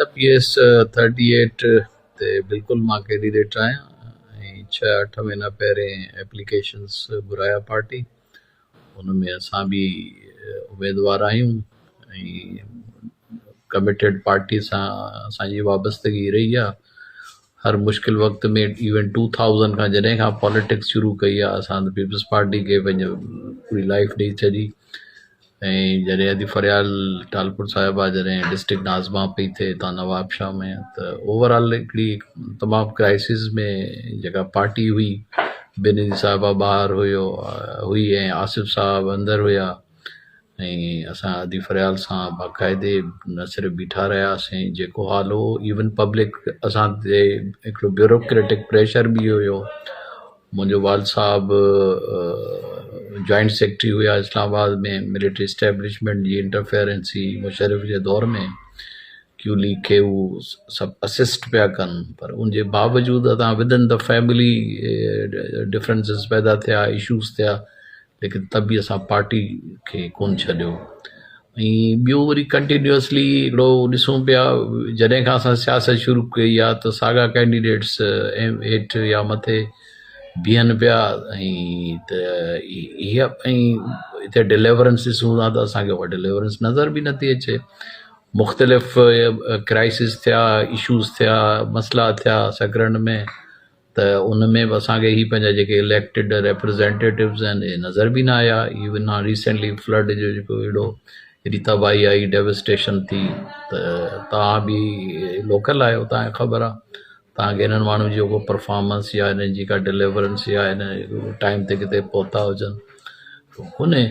ته P S 38 تي بلڪل مان ڪينڊيڊيٽ آهيان ۽ ڇهه اٺ مهينا پهرين ايپليڪيشنس گهرايا پارٽي ان ۾ اسان به اميدوار آهيون ۽ ڪميٽيڊ پارٽي سان اسان جي وابستگي رهي آهي هر مشڪل وقت ۾ ايون 2000 کان جڏهن کان پاليٽڪس شروع ڪئي آهي اسان ته پيپلز پارٽي کي پنهنجو پوري لائف ڏئي ڇڏي ۽ جڏهن ادي فريال ٽالپر صاحبه جڏهن ڊسٽرڪٽ ناظمه پئي ٿئي هتان نواب شاهه ۾ ته اوور آل هڪڙي تمام ڪرائسز ۾ جيڪا پارٽي هئي بينظير صاحبه ٻاهر هيو هئي ۽ آصف صاحب اندر هيا ۽ اسان ادي فريال سان باقاعدي نه صرف بيٺا رهياسين جيڪو حال هو ايون پبلڪ اسان تي هڪڙو بيوروڪريٽڪ پريشر به هيو منهنجو والد صاحب جوائنٽ سيڪريٽري هيا اسلام آباد ۾ ملٽري اسٽيبلشمينٽ جي انٽرفيئرنس هئي مشرف جي دور ۾ ڪيو ليگ کي هو سڀ اسسٽ پيا ڪن پر ان جي باوجود اسان ودن the family differences پيدا ٿيا اشوز ٿيا ليڪن ته به اسان پارٽي کي ڪونه ڇڏيو ۽ ٻيو وري ڪنٽينيوسلي هڪڙو ڏسون پيا جڏهن کان اسان سياست شروع ڪئي آهي ته ساڳا ڪينڊيڊيٽس هيٺ يا مٿي بيهن پيا ۽ ته هيء ۽ هتي ڊليورنس ڏسون ٿا ته اسانکي اها ڊليورنس نظر به نٿي اچي مختلف ڪرائسس ٿيا اشوز ٿيا مسئلا ٿيا سڪرنڊ ۾ ته ان ۾ به اسان کي هي پنهنجا جيڪي اليڪٽيڊ ريپريزينٽيٽوز آهن اهي نظر به نه آيا ايون هاڻ ريسينٽلي فلڊ جو جيڪو اهڙو ايڏي تباهي آئي ڊيوسٽيشن ٿي ته توهان به لوڪل آهيو توهان کي خبر آهي توهان کي انهن ماڻهن جو ڪو پرفارمنس يا انهن جي ڪا ڊليورنس يا ان ٽائيم تي ڪٿي پهتا هجن ڪونهي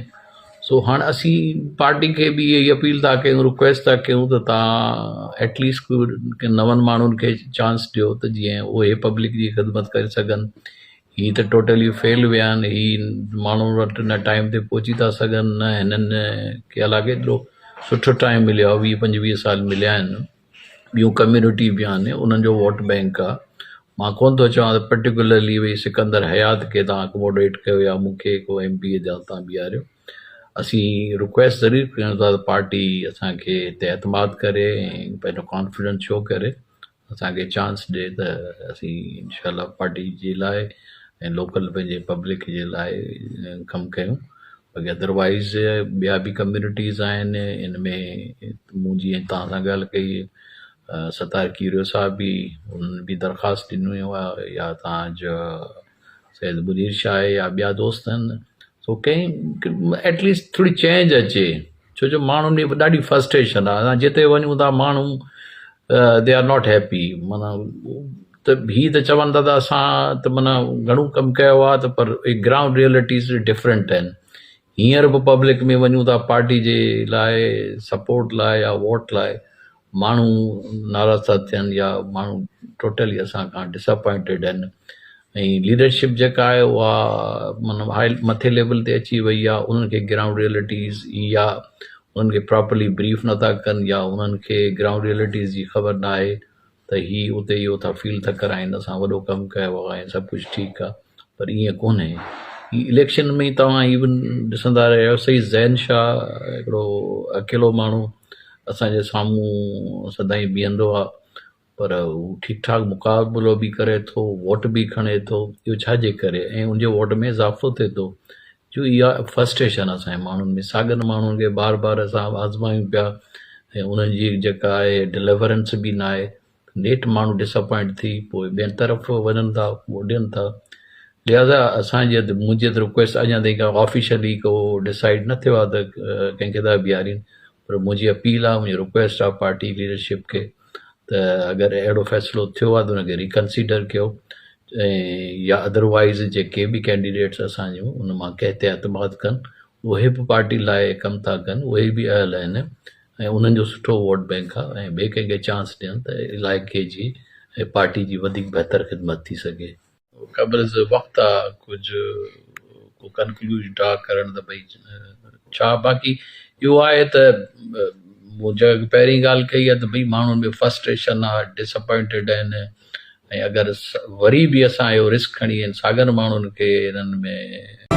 سو هاڻ اسين پارٽي کي به اها ئي اپيل ٿا ڪيون رڪويسٽ ٿا ڪيون ته توهان ايٽ ليسٽ ڪن نون ماڻهن کي چانس ڏيو ته جيئن اهي پبلڪ جي خدمت ڪري سگهن هي ته ٽوٽلي فيل ويا آهن هي ماڻهن وٽ نه ٽائيم تي پهچي ٿا سگهن نه هنن کي الائي ڪيترو سٺو ٽائيم مليو آهي ويهه پنجويهه سال مليا آهن ٻيون ڪميونٽي به آهن انهن جو ووٽ بينڪ آهي مان ڪونه ٿو چوان ته پرٽيڪولرلي وئي سڪندر حيات کي توهان اڪوموڊيٽ ڪيو يا مون کي ڪو ايم پي اي تان بيهاريو اسين رڪويسٽ ضرور ڪيون ٿا ته پارٽي اسانکي تي اعتماد ڪري ۽ پنهنجو ڪانفيڊنس شو ڪري اسانکي چانس ڏي ته اسين انشاء الله پارٽي جي لاء ۽ لوڪل پنهنجي پبلڪ جي لاء ڪم ڪيون باقي ادروائيز ٻيا به ڪميونٽيز آهن ان ۾ مون جيئن توهان سان ڳالهه ڪئي ستار کيريو صاحب به انهن به درخواست ڏني هئي يا توهان جو سيد منير شاهه آهي يا ٻيا دوست آهن سو ڪنهن ايٽ ليسٽ ٿوري چينج اچي ڇو جو ماڻهن ۾ ڏاڍي فرسٽريشن آهي اسان جتي وڃون ٿا ماڻهو they are not happy معنيٰ ته هي ته چون ٿا ته اسان ته معنيٰ گهڻو ڪم ڪيو آهي ته پر گرائونڊ ريئلٽيز ڊفرنٽ آهن هينئر به پبلڪ ۾ وڃون ٿا پارٽي جي لاء سپورٽ لاء يا ووٽ لاء ماڻهو ناراض ٿا ٿين يا ماڻهو ٽوٽلي اسان کان ڊساپوائنٽيڊ آهن ۽ ليڊرشپ جيڪا آهي اها معنيٰ هاء مٿي ليول تي اچي وئي آهي انهن کي گرائونڊ ريئلٽيز يا انهن کي پراپرلي بريف نٿا ڪن يا انهن کي گرائونڊ ريئلٽيز جي خبر نه آهي ته هي اتي اهو ٿا فيل ٿا ڪرائين اسان وڏو ڪم ڪيو آهي ۽ سڀ ڪجهه ٺيڪ آهي پر ائين ڪونهي هي اليڪشن ۾ توهان ايون ڏسندا رهيا آهيو سيد زين شاهه هڪڙو اڪيلو ماڻهو اسان جي سامهون سدائين بيهندو آهي پر هو ٺيڪ ٺاڪ مقابلو به ڪري ٿو ووٽ به کڻي ٿو اهو ڇا جي ڪري ۽ ان جي ووٽ ۾ اضافو ٿئي ٿو جو اها فرسٽريشن اسان جي ماڻهن ۾ ساڳين ماڻهن کي بار بار اسان آزمايون پيا ۽ انهن جي جيڪا آهي ڊليورنس به نه آهي نيٺ ماڻهو ڊساپوائنٽ ٿي پوء ٻين طرف وڃن ٿا ڏين ٿا لهٰذا اسان جي منهنجي ته رڪويسٽ اڃا تائين ڪا آفيشلي ڪو ڊسائيڊ نه ٿيو آهي ته ڪنهن کي ٿا بيهارين پر منهنجي اپيل آهي منهنجي رڪويسٽ آهي پارٽي ليڊرشپ کي ته اگر اهڙو فيصلو ٿيو آهي ته ان کي ريڪنسيڊر ڪيو ۽ يا ادروائيز جيڪي به ڪينڊيڊيٽس اسان جون ان مان ڪنهن تي اعتماد ڪن اهي به پارٽي لاء ڪم ٿا ڪن اهي به اهل آهن ۽ انهن جو سٺو ووٽ بينڪ آهي ۽ ٻئي ڪنهن کي چانس ڏين ته علائقي جي ۽ پارٽي جي وڌيڪ بهتر خدمت ٿي سگهي. قبل از وقت آ ڪجهه ڪو ڪنڪلوزن ڊرا ڪرڻ ته ڀئي ڇا باقي اهو آهي ته مون جيڪا پهرين ڳالهه ڪئي آهي ته ڀئي ماڻهن ۾ فرسٽريشن آ ڊساپوائنٽيڊ آهن ۽ اگر وري به اسان اهو رسڪ کڻي ساڳن ماڻهن کي انهن ۾